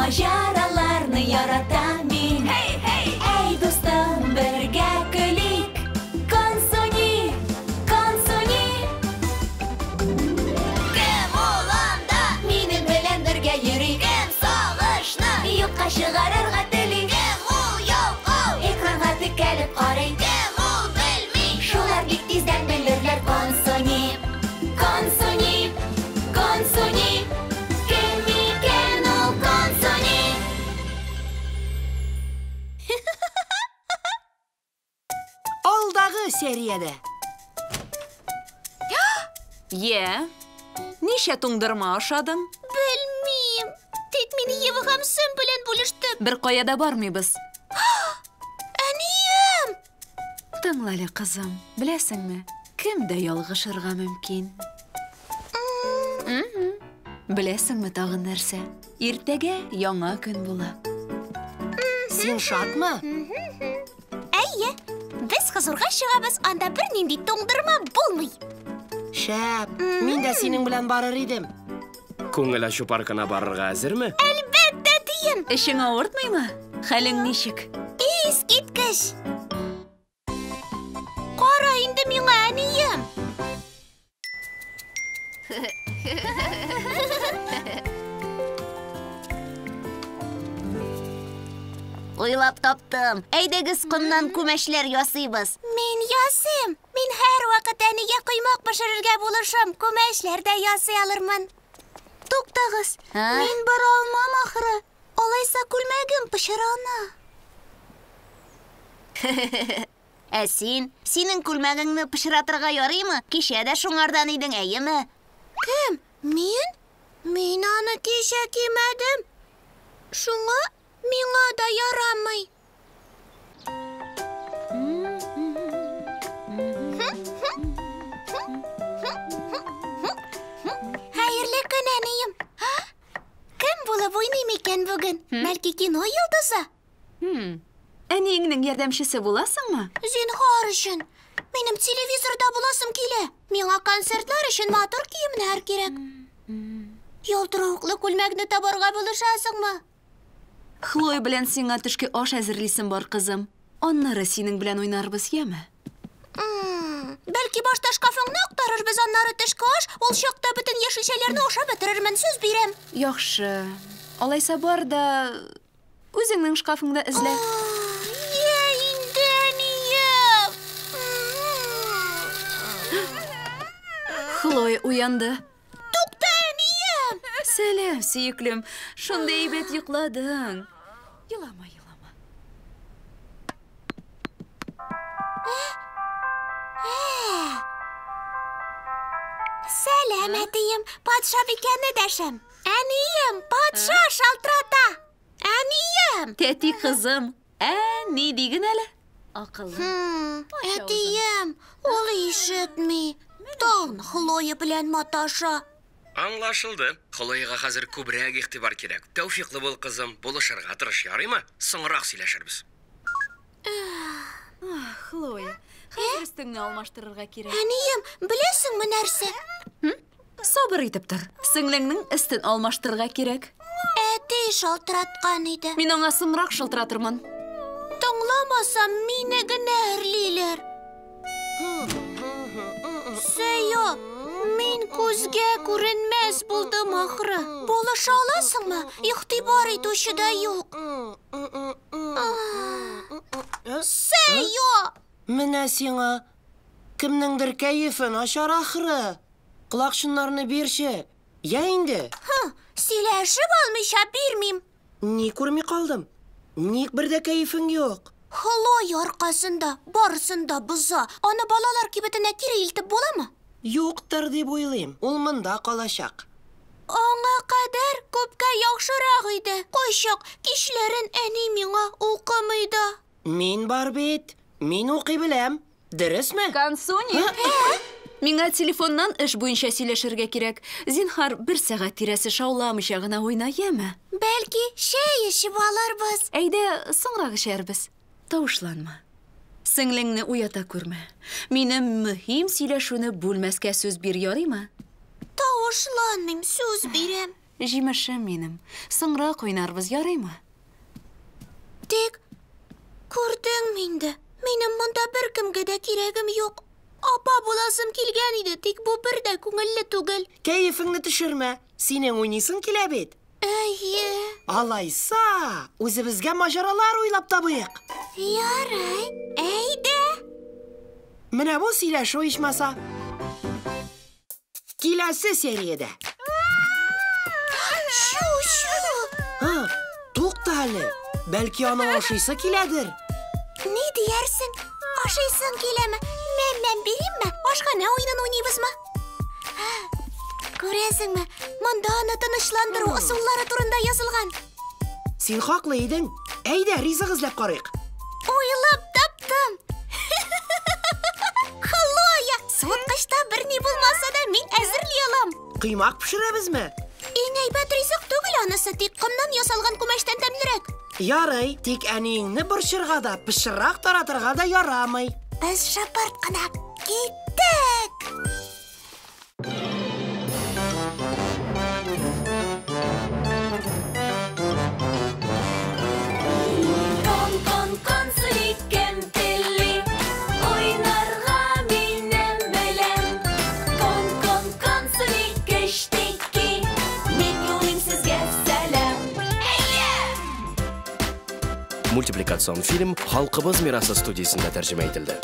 Маҗараларны яратам мин. Hey, hey! Әй, дустым, бергә көлик. Консуни, Консуни. Кем ул анда? Минем белән бергә йөри. Кем сагышны юкка чыгарырга тели? Кем ул ялкау? Экранга текәлеп карый. Кем ул белми? Шулар бик тиздән белерләр. Консуни, Консуни, Консуни. Кем икән ул Консуни? Алдагы сериядә. Йә, ничә туңдырма ашадың? Белмим. Тик мин Ева һәм Сэм белән бүлештем. Бер кая да бармыйбыз. Әнием! Тыңла әле, кызым, беләсеңме, кем дә ялгышырга мөмкин. Мгм. Беләсеңме тагын нәрсә? Иртәгә яңа көн була. Син шатмы? Әйе, без хозурга чыгабыз, анда бернинди туңдырма булмый. Шәп. Мин дә синең белән барыр идем. Күңел ачу паркына барырга әзерме? Әлбәттә, әтием. Эчең авыртмыймы? Хәлең ничек? Искиткеч. Кара инде миңа, әнием. Уйлап таптым. Әйдәгез комнан күмәчләр ясыйбыз. Мин ясыйм. Мин һәрвакыт әнигә коймак пешерергә булышам. Күмәчләр дә ясый алырмын. Туктагыз. А? Мин бара алмам ахры. Алайса күлмәгем пычрана. Ә син? Синең күлмәгеңне пычратырга ярыймы? Кичә дә шуңардан идең, әйеме? Кем? Мин? Мин аны кичә кимәдем. Шуңа миңа да ярамый. Хәерле көн, әнием. Кем булып уйныйм икән бүген? Бәлки кино йолдызы? Әниеңнең ярдәмчесе буласыңмы? Зинһар өчен. Минем телевизорда буласым килә. Миңа концертлар өчен матур киемнәр кирәк. Ялтыравыклы күлмәкне табарга булышасыңмы? Хлоя белән сиңа төшке аш әзерлисем бар, кызым. Аннары синең белән уйнарбыз, яме? Бәлки башта шкафыңны актарырбыз, аннары төшке аш, ул чакта бөтен яшелчәләрне ашап бетерермен, сүз бирәм. Яхшы. Алайса бар да үзеңнең шкафыңда эзлә. Йә инде, әнием. Хлоя уянды. Тукта, әнием. Сәлам, сөеклем. Шундый әйбәт йокладың. Елама, елама. Сәлам, әтием. Патшабикәне дәшәм. Әнием, патша шалтырата. Әнием. Тәти кызым, әни диген әле. Акыллы. Әтием, ул ишетми. Тагын Хлоя белән маташа. Аңлашылды. Хлояга хәзер күбрәк игътибар кирәк. Тәүфиклы бул, кызым. Булышырга тырыш, ярыймы? Соңрак сөйләшербез. Ах, Хлоя, хәзер өстеңне алмаштырырга кирәк. Әнием, беләсеңме нәрсә? Сабыр итеп тор. Сеңлеңнең өстен алмаштырырга кирәк. Әти шалтыраткан иде. Мин аңа соңрак шалтыратырмын. Тыңламасам, мине генә әрлиләр. Сөю, мин күзгә күренмәс булдым ахры. Булыша аласыңмы? Игътибар итүче дә юк. Сөю! Менә сиңа. Кемнеңдер кәефе начар ахры. Колакчыннарны бирче. Я инде. Һы, сөйләшеп алмыйча бирмим. Ни күрми калдым? Ник бер дә кәефең юк? Хлоя аркасында барысын да боза. Аны балалар кибетенә кире илтеп буламы? Юктыр дип уйлыйм. Ул монда калачак. Аңа кадәр күпкә яхшырак иде. Кайчак кичләрен әни миңа укымый да. Мин бар бит. Мин укый беләм. Дөресме? Консуни! Миңа телефоннан эш буенча сөйләшергә кирәк. Зинһар, бер сәгать тирәсе шауламыйча гына уйна, яме? Бәлки, чәй эчеп алырбыз. Әйдә, соңрак эчәрбез. Тавышланма. Сеңлеңне уята күрмә. Минем мөһим сөйләшүне бүлмәскә сүз бир, ярыймы? Тавышланмыйм, сүз бирәм. Җимешем минем. Соңрак уйнарбыз, ярыймы? Тик күрдеңме инде, минем монда беркемгә дә кирәгем юк. Апа буласым килгән иде, тик бу бер дә күңелле түгел. Кәефеңне төшермә. Синең уйныйсың килә бит. Әйе. Алайса, үзебезгә маҗаралар уйлап табыйк. Ярый, әйдә. Менә бу сөйләшү ичмаса. Киләсе сериядә. Чу, чу. Һа, тукта әле. Бәлки аның ашыйсы киләдер. Ни диярсең? Ашыйсың киләме? Мәм-мәм биримме? Ашханә уенын уйныйбызмы? Күрәсеңме, монда аны тынычландыру ысуллары турында язылган. Син хаклы идең. Әйдә, ризык эзләп карыйк. Уйлап таптым. Хлоя, суыткычта берни булмаса да мин әзерли алам. Коймак пешерәбезме? Иң әйбәт ризык түгел анысы, тик комнан ясалган күмәчтән тәмлерәк. Ярый, тик әниеңне борчырга да, пычрак таратырга да ярамый. Без шыпырт кына киттек. Кон, кон, консули, кем тели уйнарга минем белән. Кон, кон, консули, кечтеки, мин юлыйм сезгә сәлам. Әйе! Мультипликацион фильм Халкыбыз мирасы студиясендә тәрҗемә ителде.